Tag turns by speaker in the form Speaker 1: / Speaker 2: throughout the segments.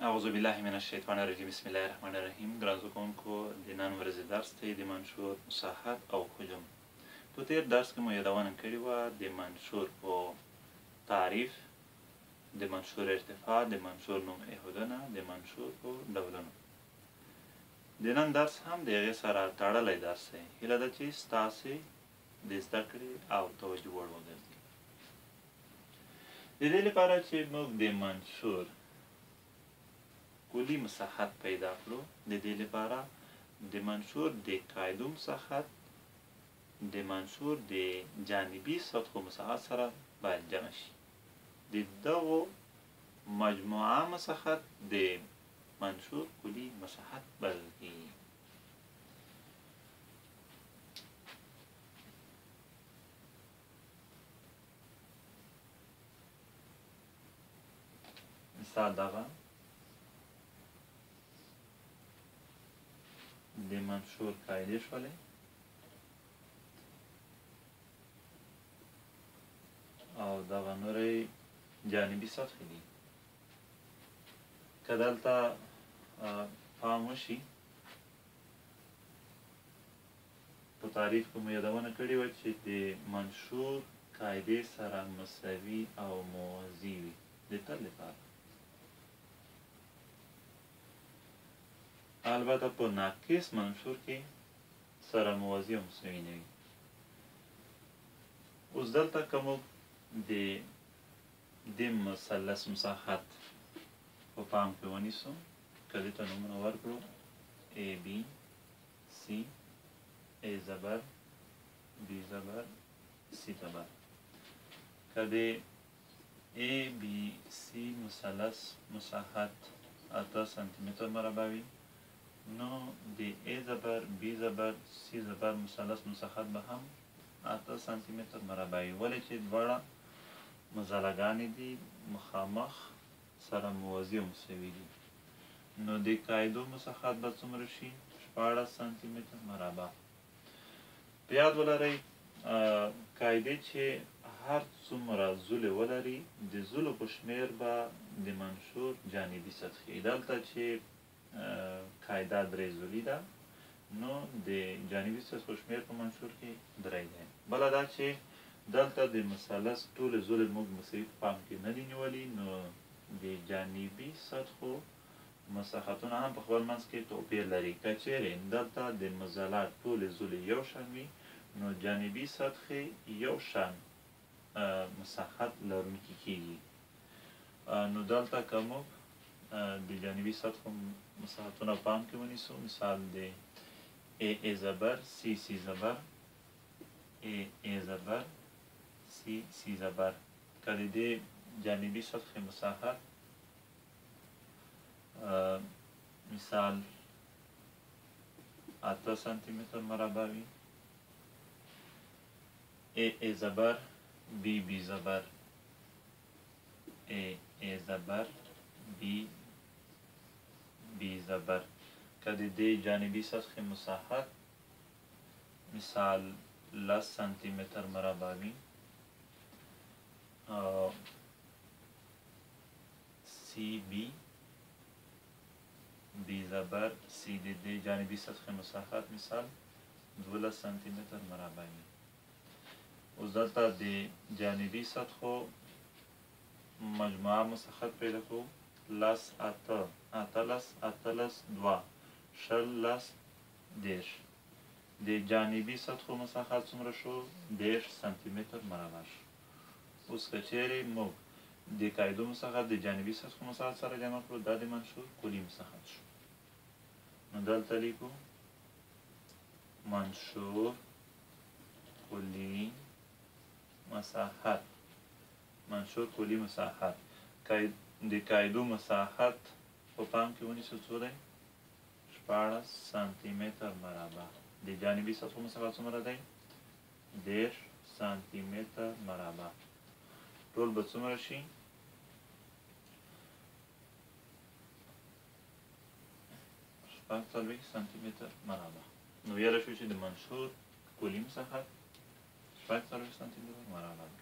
Speaker 1: اعوذ بالله من الشیطان الرجیم. بسم الله الرحمن الرحیم. ګران زده کوونکو، د نن ورځې درس دی د منشور مساحت او حجم. په تېر درس کې مو یادونه کړې وه د منشور په تعریف، د منشور ارتفاع، د منشور نوم ایښودنه، د منشور په ډولونو. د نن درس هم د هغې سره تړلی درس دی. هیله ده چې ستاسې د زده کړې او توجه وړ وګرځي. د دې لپاره چې موږ د منشور کلي مساحت پیدا کړو، د دې لپاره د منشور د قاعدو مساحت د منشور د جانبي سطحو مساحت سره باید جمع شي. د دغو مجموعه مساحت د منشور کلي مساحت بلل کېږي. مثال دغه د منشور قاعدې شولې او دغه نورې جانبي سطحې دي. که دلته پام وشي، په تعریف کې مو یادونه کړې وه چې د منشور قاعدې سره مساوي او موازي وي د تل لپاره. البته په ناقص منشور کې سره موازي او مساوي نه وي. اوس دلته که موږ د دې مثلث مساحت په پام کې ونیسو، که دې ته نومونه ورکړو A B C، A زبر B زبر C زبر، که د A B C مثلث مساحت 8 سانتي متر مربع وي، نو د A زبر B زبر C زبر مثلث مساحت به هم 8 سانتي متر مربع وي، ولې چې دواړه مزلګانې دي مخامخ سره موازي او مساوي دي. نو د قاعدو مساحت به څومره شي؟ 16 سانتي متر مربع. په یاد ولرئ، قاعدې چې هر څومره ضلع ولري، د ضلعو په شمېر به د منشور جانبي سطحي. دلته چې قاعده 3 ضلعي ده، نو د جانبي سطحو شمېر په منشور کې 3 دی. بله دا چې دلته د مثلث ټولې ضلع موږ مساوي په پام کې نه دي نیولي، نو د جانبي سطحو مساحتونه هم په خپل منځ کې توپیر لري. که چیرې دلته د مزله ټولې ضلع یو شان وي، نو جانبي سطحې یو شان مساحت لرونکي کیږي. نو دلته که موږ د جانبي سطحو مساحتونه پام کې ونیسو، مثال د A A زبر C C زبر، A A زبر C C زبر، که د دې جانبي سطحې مساحت مثال 8 سانتي متر مربع وي، A A زبر B B زبر، A A زبر B B زبر، که د دې جانبي سطحې مساحت مثال 10 سانتي متر مربع وي، C B B زبر C د دې جانبي سطحې مساحت مثال 12 سانتي متر مربع وي. اوس دلته د جانبي سطحو مجموعه مساحت پیدا کوو، 10 8 18 18 2 20 10 30. د جانبي سطحو مساحت څومره شو؟ 30 سانتي متر مربع شو. اوس که چیرې موږ د قاعدو مساحت د جانبي سطحو مساحت سره جمع کړو، دا د منشور کلي مساحت شو. نو دلته لیکو منشور کلي مساحت، منشور کلي مساحت د قاعدو مساحت په پام کې ونیسو څو دی؟ 16 سانتي متر مربع. د جانبي سطحو مساحت څومره دی؟ 30 سانتي متر مربع. ټول به څومره شي؟ 46 سانتي متر مربع. نو ویلی شو چې د منشور کلي مساحت 46 سانتي متر مربع دی.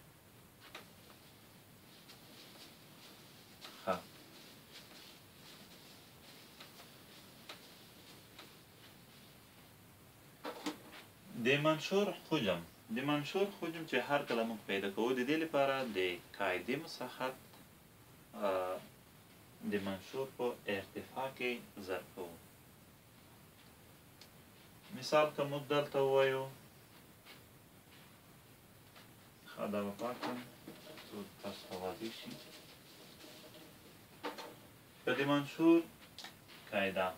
Speaker 1: ښه. د منشور حجم، د منشور حجم چې هر کله موږ پیدا کوو، د دې لپاره د قاعدې مساحت د منشور په ارتفاع کې ضرب کوو. مثال که موږ دلته ووایو، ښه دا به پاک کړم څو تاسو ته واضح شي. که د منشور قاعده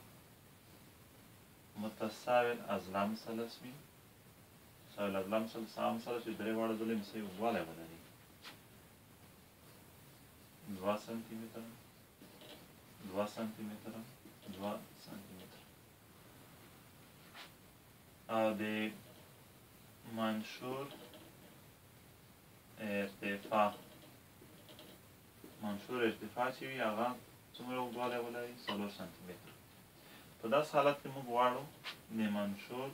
Speaker 1: متساوی اضلاع مثلث وي، متساوي الاضلاع مثلث هغه مثلث چې درې واړه ضلعې مساوي اوږدوالی ولري، 2 سانتي متره، 2 سانتي متره، 2 سانتي متره، او د منشور ارتفاع، منشور ارتفاع چې وي هغه څومره اوږدوالی ولري؟ 4 سانتي متره. په داسې حالت کې موږ غواړو د منشور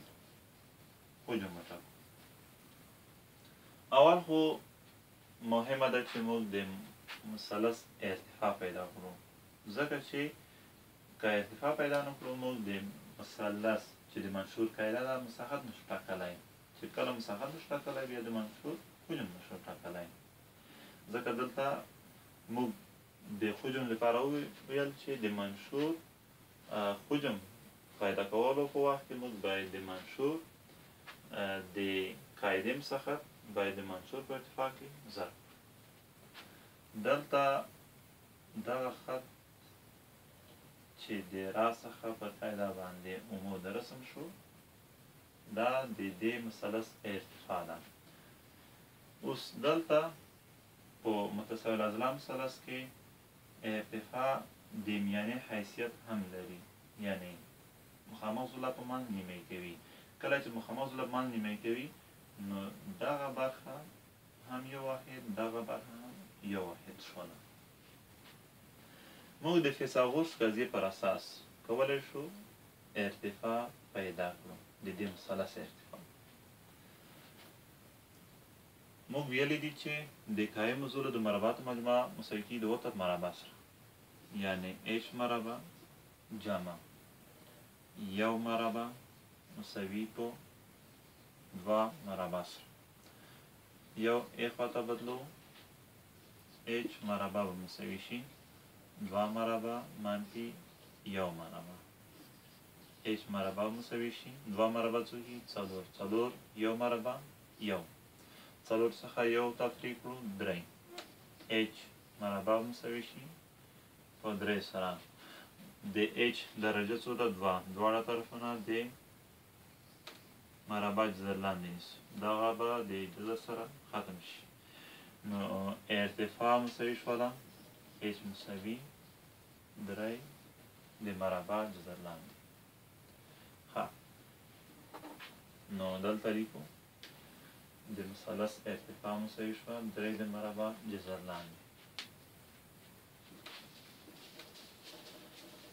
Speaker 1: حجم وټاکو. اول خو مهمه ده چې موږ د مثلث ارتفاع پیدا کړو، ځکه چې که ارتفاع پیدا نه کړو موږ د مثلث چې د منشور قاعده ده مساحت نشو ټاکلی، چې کله مساحت نشو ټاکلی بیا د منشور حجم نشو ټاکلی. ځکه دلته موږ د حجم لپاره وویل چې د منشور حجم پیدا کولو په وخت کې موږ باید د منشور د قاعدې مساحت باید د منشور په ارتفاع کې ضرب کړو. دلته دغه خط چې د را څخه پر قاعده باندې عمود رسم شو، دا د دې مثلث ارتفاع ده. اوس دلته په متساوي الاضلاع مثلث کې ارتفاع د میانې حیثیت هم لري، یعنی مخامخ ضلع په منځ نیمه کوي. کله چې مخامخ ضلع په منځ نیمه کوي نو دغه برخه هم یو واحد، دغه برخه هم یو واحد شوله. موږ د فیثاغورث قضیې پر اساس کولی شو ارتفاع پیدا کړو، د دې مثلث ارتفاع. موږ ویلي دي چې د قایمو ضلعو د مربعاتو مجموعه مساوي کېږي د وتر مربع سره، یعنی h مربع جمع یو مربع مساوي په 2 مربع سره. یو ای خواته بدلو، h مربع به مساوي شي 2 مربع منفي 1 مربع. h مربع مساوي شي 2 مربع څو کېږي؟ 4، 4 یو مربع 1، 4 څخه یو تفریح کړو 3. h مربع مساوي شي په 3 سره. د h درجه څو ده؟ 2. دواړه طرفونه د مربع جذر لاندې نیسو، دغه به د جذر سره ختم شي. نو ارتفاع مساوي شوله h مساوي 3 د مربع جذر لاندې. ښه، نو دلته لیکو د مثلث ارتفاع مساوي شوه 3 د مربع جذر لاندې.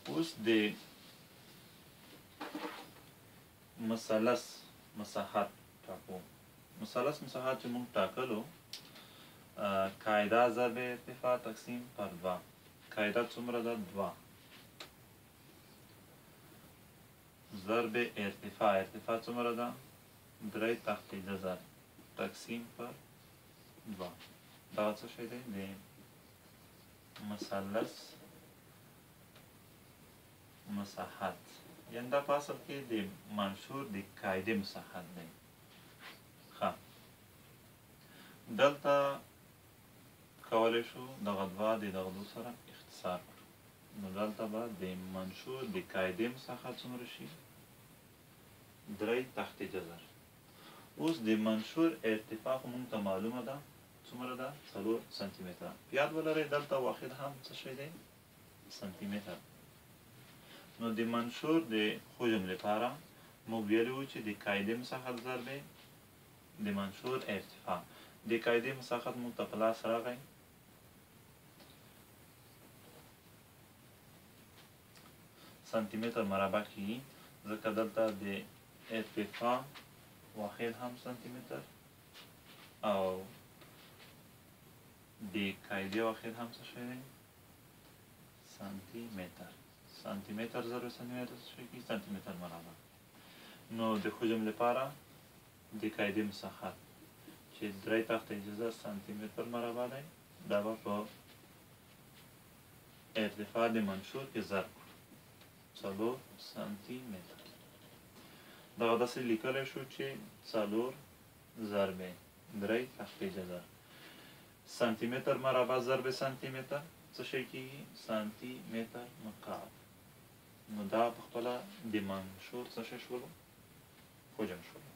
Speaker 1: اوس د مثلث مساحت ټاکو. مثلث مساحت چې موږ ټاکلو، قاعده ضرب ارتفاع تقسیم پر 2. قاعده څومره ده؟ 2 ضرب ارتفاع، ارتفاع څومره ده؟ 3 تحت جذر تقسیم پر 2. دا څه شی دی؟ د مثلث مساحت، یعنی دا په اصل کې د منشور د قاعدې مساحت دی. ښه، دلته کولی شو دغه 2 د دغه 2 سره اختصار کړو. نو دلته به د منشور د قاعدې مساحت څومره شي؟ 3 تحت جذر. اوس د منشور ارتفاع خو موږ ته معلومه ده څومره ده؟ 4 سانتي متره. په یاد ولرئ دلته واحد هم څه شی دی؟ سانتي متر. نو د منشور د حجم لپاره موږ ویلي وو چې د قاعدې مساحت ضرب د منشور ارتفاع. د قاعدې مساحت موږ ته په لاس راغی سانتي متر مربع کېږي، ځکه دلته د ارتفاع واحد هم سانتي متر او د قاعدې واحد هم څه شی دی؟ سانتي متر. سانتي متر ضرب سانتي متر څه شی کېږي؟ سانتي متر مربع. نو د حجم لپاره د قاعدې مساحت چې درې تخته جزر سانتي متر مربع دی، دا به په ارتفاع د منشور کې ضرب کړو، 4 سانتي متر. دغه داسې لیکلی شو چې 4 ضرب 3 تختې جزر سانتي متر مربع ضرب سانتي متر څه شی کېږي؟ سانتي متر مکعب. نو دا په خپله د منشور څه شی شولو؟ حجم شولو.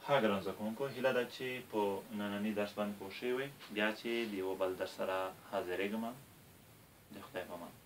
Speaker 1: ښه ګران زده کوونکو، هیله ده چې په ننني درس باندې پوه شوي وئ. بیا چې د یوه بل درس سره حاضرېږم، د خدای په امان.